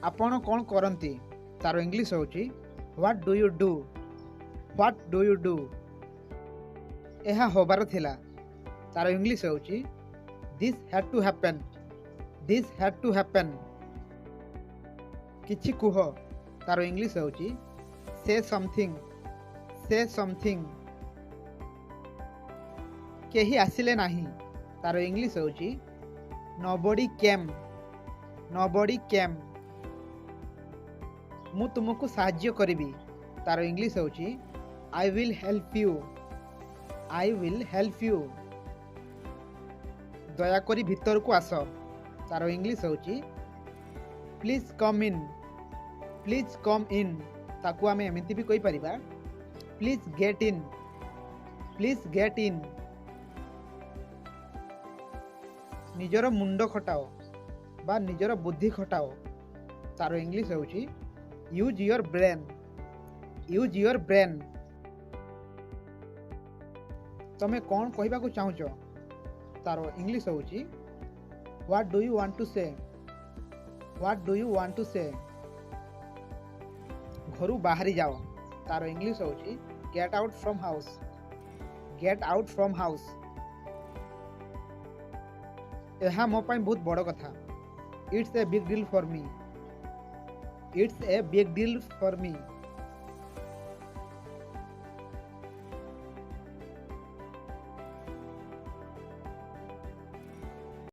ଆପଣ କ'ଣ କରନ୍ତି? ତାର ଇଂଲିଶ ହେଉଛି What do you do? What do you do? ଏହା ହେବାର ଥିଲା। ତାର ଇଂଲିଶ ହେଉଛି This had to happen. This had to happen. କିଛି କୁହ। ତାର ଇଂଲିଶ ହେଉଛି Say something. Say something. କେହି ଆସିଲେ ନାହିଁ। ତାର ଇଂଲିଶ ହେଉଛି Nobody came. Nobody came. ମୁଁ ତୁମକୁ ସାହାଯ୍ୟ କରିବି। ତାର ଇଂଲିଶ ହେଉଛି I will help you. I will help you. ଦୟାକରି ଭିତରକୁ ଆସ। ତାର ଇଂଲିଶ ହେଉଛି Please come in. Please come in. ତାକୁ ଆମେ ଏମିତି ବି କହିପାରିବା, Please get in. Please get in. ନିଜର ମୁଣ୍ଡ ଖଟାଅ ବା ନିଜର ବୁଦ୍ଧି ଖଟାଅ। ତାର ଇଂଲିଶ ହେଉଛି Use your brain. Use your brain. ତମେ କ'ଣ କହିବାକୁ ଚାହୁଁଛ? ତାର ଇଂଲିଶ ହେଉଛି What do you want to say? What do you want to say? ଘରୁ ବାହାରି ଯାଅ। ତାର ଇଂଲିଶ ହେଉଛି Get out from house. Get out from house. ଏହା ମୋ ପାଇଁ ବହୁତ ବଡ଼ କଥା। It's a big deal for me. It's a big deal for me.